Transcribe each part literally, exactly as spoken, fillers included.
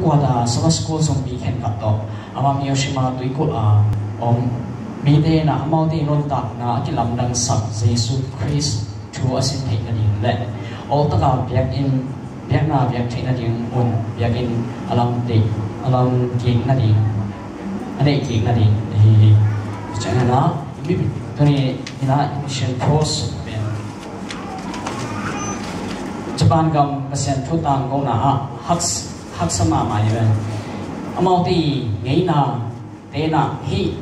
Kuata Sabbath School sungpi khenkhat tawh Amami Oshima tuikulh a om mite in ah amaute nuntakna a kilamdangsak Jesu Khrist thu a sin theih nading le oltaka biakinn, biakna biak theih nading un biakinn a lam kik nading, a neih kik nading ahi hi. Ciangin ah tuni in ah Mission Post pen Japan gam Pasian thu tangkona ah hak haksa mahmah hi ve. Amaute ngeina tenah hih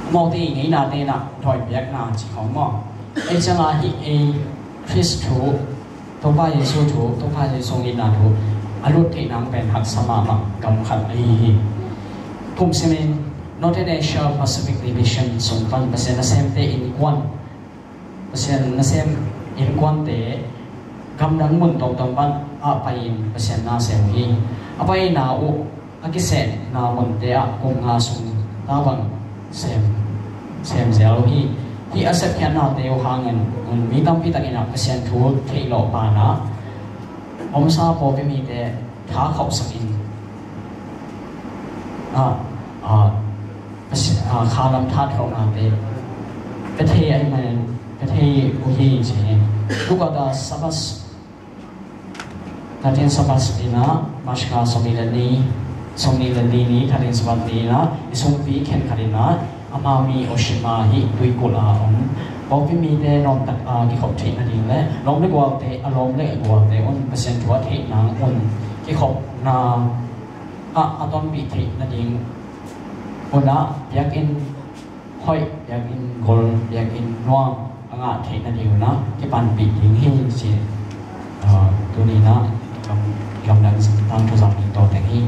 amaute ngeina tenah dawi biakna ci khawng maw? Ei cianga hih ei Khrist thu, Topa Jesu thu, Topa Jesu ngeina thu a lut theih nang pen haksa mahmah gam khat ahi hi. Kum simin Northern Asia Pacific Division sung pan Pasian nasemte innkuan Pasian nasem innkuante gamdang mun tongtong pan ah pai-in Pasian na sem uh hi. A paina uh a kisehna munte ah kum nga sung tabang sem sem zel uh hi. Hih a sepkhiatnate uh hangin mi tampi takin ah Pasian thu theih lawh banah omsa pawlpi mite tha khauhsakin ah, ah, Kha lam tha khauhnate pia thei ahih manin pia thei uh hi ci hi. Tukata Sabbath, thatin Sabbath inah March kha sawmnih le ni, sawmnih le li ni thatin Sabbath ni inah i sungpi khenkhat inah Amami Oshima hih tuikulh a om pawlpi mite nawmtak a kikhop theih nading le lawm le gualte, a lawm le gualte un Pasian thu a theih nang un kikhopna ah a tonpih theih nading unah biakinn hoih, biakinn gol, biakinn nuam a ngah theih nading unah kipanpih ding hi ci. Tuni inah lamdang tangthu zang ding tawh teng hi.